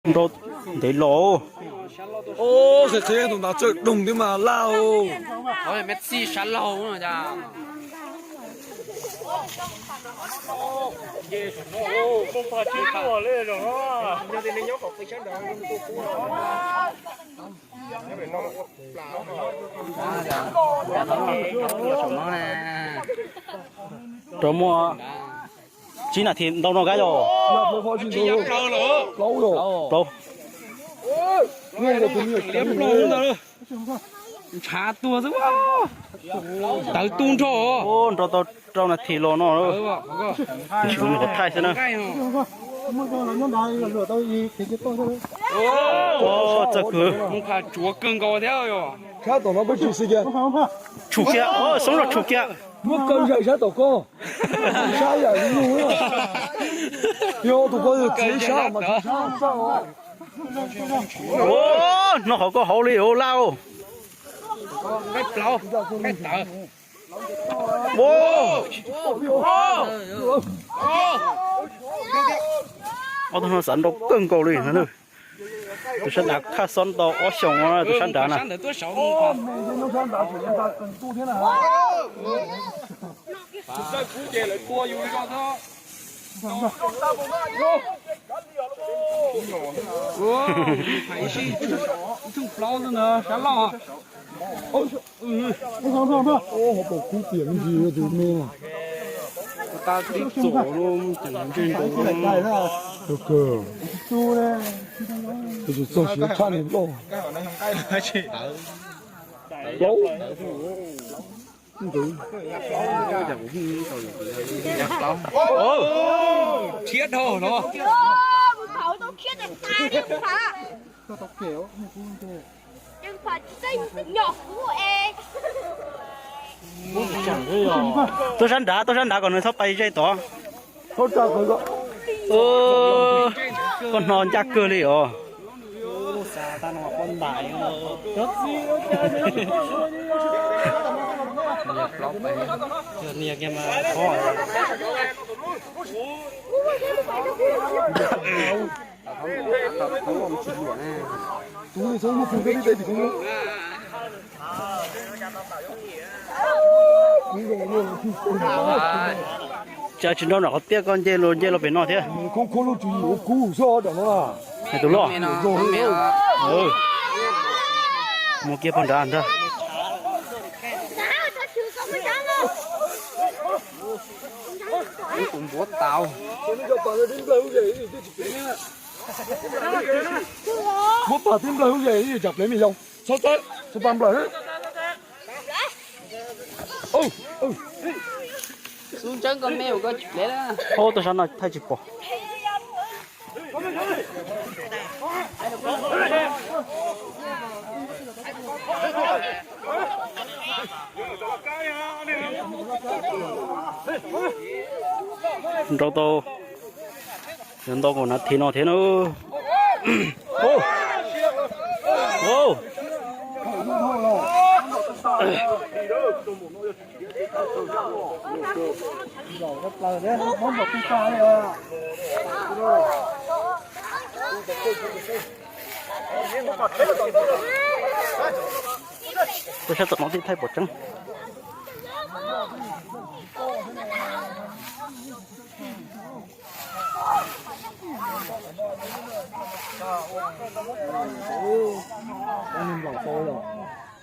Nrau ntev los. Qhia qhia tus ntawd txawj doog thiab mas laj. Messi sab laug no cas. Rau muaj tsib nas this ntau no kab yog. Plaub. Ntshav tuag xwb. Tawv tu nrho. Nrau tau rau nas this los no. Tsis ua qhov thaij xwb na. Txawj kawg. Tsuav kawg nkaus thiab. Tshum kiag, xoob zog tshum kiag. Muab kaw zais sab tom koj. Sab yam li nyuj. Yog tus ko yog txiv sab mas tsis sab txawj. Hnov qhov koj hauv li os laj. Ob tug no xav nrau kawg nkaus li. Tus sab nrad khaj xob ntau ob xyoos, tus sab nrad na. Ib thooj plaub xwb ntag, sab loj. Ub, hauv paus kub tiam me ntsis tus me. Tab tib txom no, ntseg nkaus. Kawg kawg. Tab sis txog siav tshaj li loj. Plaub. Khiab dhau no. Tuaj sab nrad, tuaj sab nrad kom nws txhob pais ze tod. Koj hno ncaj kawg li os. Cas tsis nrau nram qhov tiaj, koj nce los nce los pem no thiab. Hais tus loj. Mus kiag pog nrad ntag. Kuv npuav tau. Muab pag tib nplawg lub zes ib tsam plev me yau. Txhob txawb, txhob pag nplawg. Xub ntseeb koj me ua koj tsis plev. Ob tug sab no thaij tsis pom. Nrau tau, yuav ntau nkaus nas this no thiab na. Tuaj sab tom no thiaj thaij pom tseeb.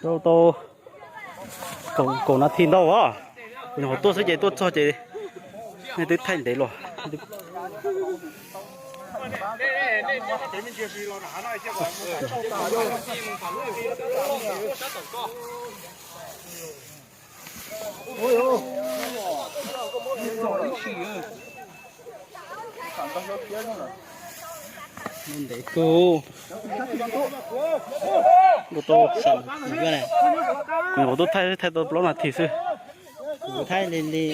Rau tau kaum nas this ntau os. Nyuam qhuav tuaj xwb ces tuaj txog ces nej twb thaij ntev los. Ntev kawg. Nyuam qhuav tuaj thaij, thaij tau plaub nas this xwb. Kuv thaij li li.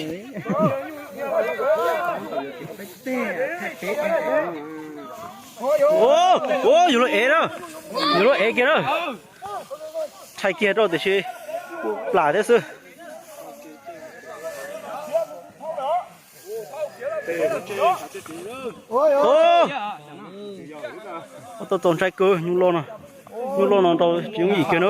Ua, ua, yus lub ev na, yus lub ev kiag na. Thaij kiag rau tiam sis plam thiab xwb. Tau txaus ntshai kawg, nyuj loj no, nyuj loj no nrau tsis yooj yim kiag na.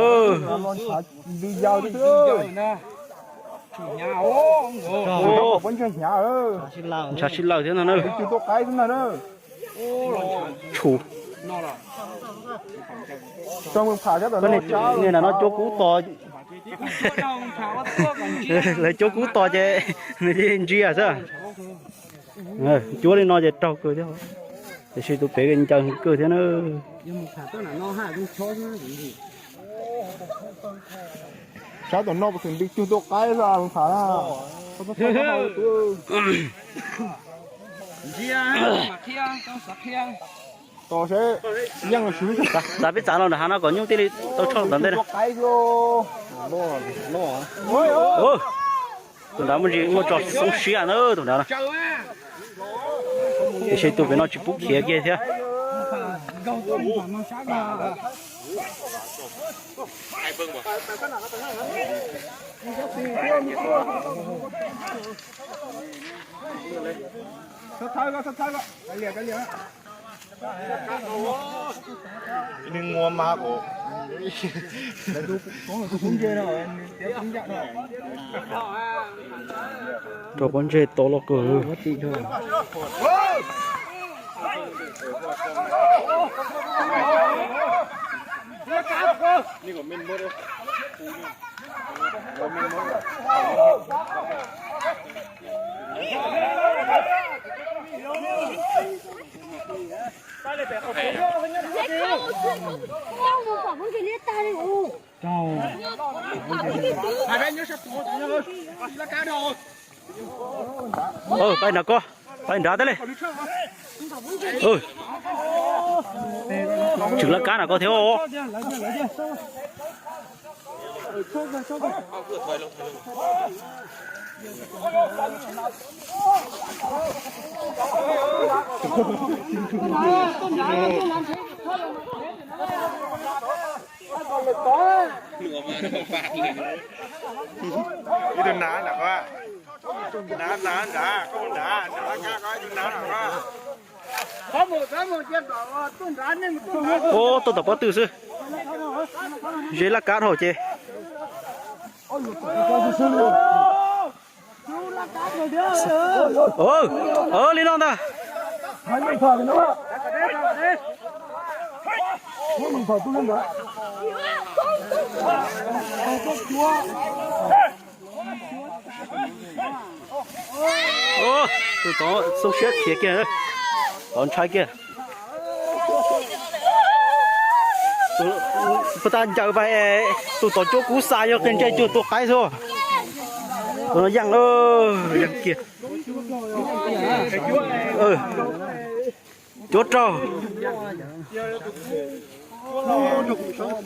Ntshav sib laws thiab no na. Tshum. Niag no cuab kub tos. Lawv cuab kub tos ces nws ntsia xwb. Cuab li no ces raug kawg thiab. Tiam sis tus pem ncaws kawg thiab na. Sab tom no puas tseem nti cug tuaj qaib xwb los tham na. Tos seb, yeej los swb. Txav peb txav los nram hav no kom nyuj thiaj li tau tshoj tom ntej na. Tus nrad muaj ntsis muaj tso xoob siab na tus nrad na. Tiam sis tus pem no tsis pub khiav kiag thiab. Rau pob ntseg to loj kawg. Pais nrad ko, pais nrad thiab li. Tseem laj kab nrad ko thiab os. Ib tug nav nram ko, nav nav nrad, koj mus nrad, nram laj kab ko ib tug nav nrad ko. Ub, tuaj tom pob tw xwb. Ze laj kab dhau ces. Li no ntag. Tus tod xoob siab khiav kiag, tod ntshai kiag. Puas tas ncaws pais, tus tod cuab kub xa yog qi ntsej cuag tua qaib xwb. Tus no yeej, yeej kiag. Cuab raug. Tus ntawd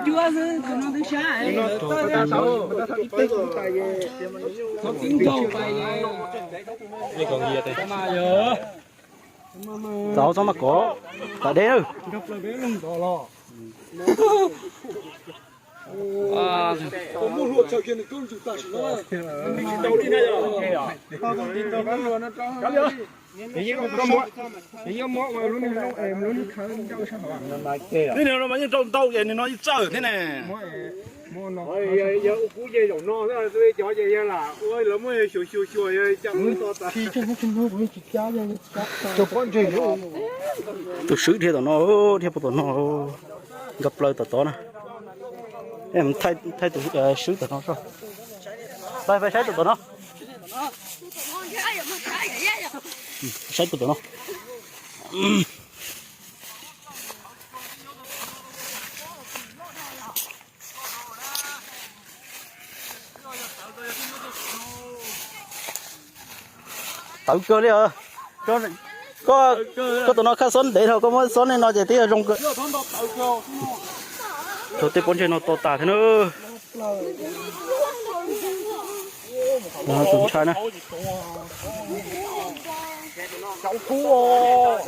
cuab xwb, tus no twb sab. Thov tib nkaug pais. Txaus txhob maj kov, tam deb na. Nws no mas yeej rau ntau ces nws no yeej txawj thiab ne. Yog ua kub yeg zaum no, cov ces yog lam ua lawv muab xyuas xyuas xyuas yog coj lub to tas. Tus swb dhia tom no, dhia puag tom no, nkag plaws tom tod na. Thaij tus swb tom no. Pais, pais saib tus tom no. Saib tus tom no. Tawv kawg li os. Koj, koj tus no khaj xob ntev dhau, koj muab xob nej no ces twb yog zoo kawg. Thaum tej pob ntseg no to tas thiab na. Tus ntshai na. Cov kub os.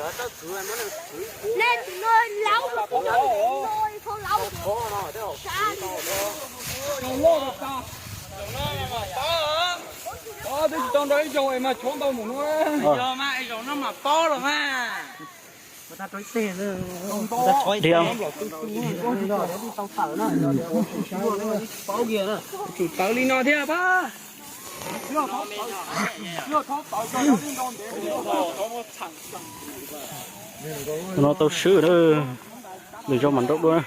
Nej tus no laub, tus no laub. Twb tsis tau nrau ib zaug es mas tshuav ntau mus no. Yog mas zaum no mas pob los mas. Tawv li no thiab pab. No tau swb, lwm zaug mam nrau dua.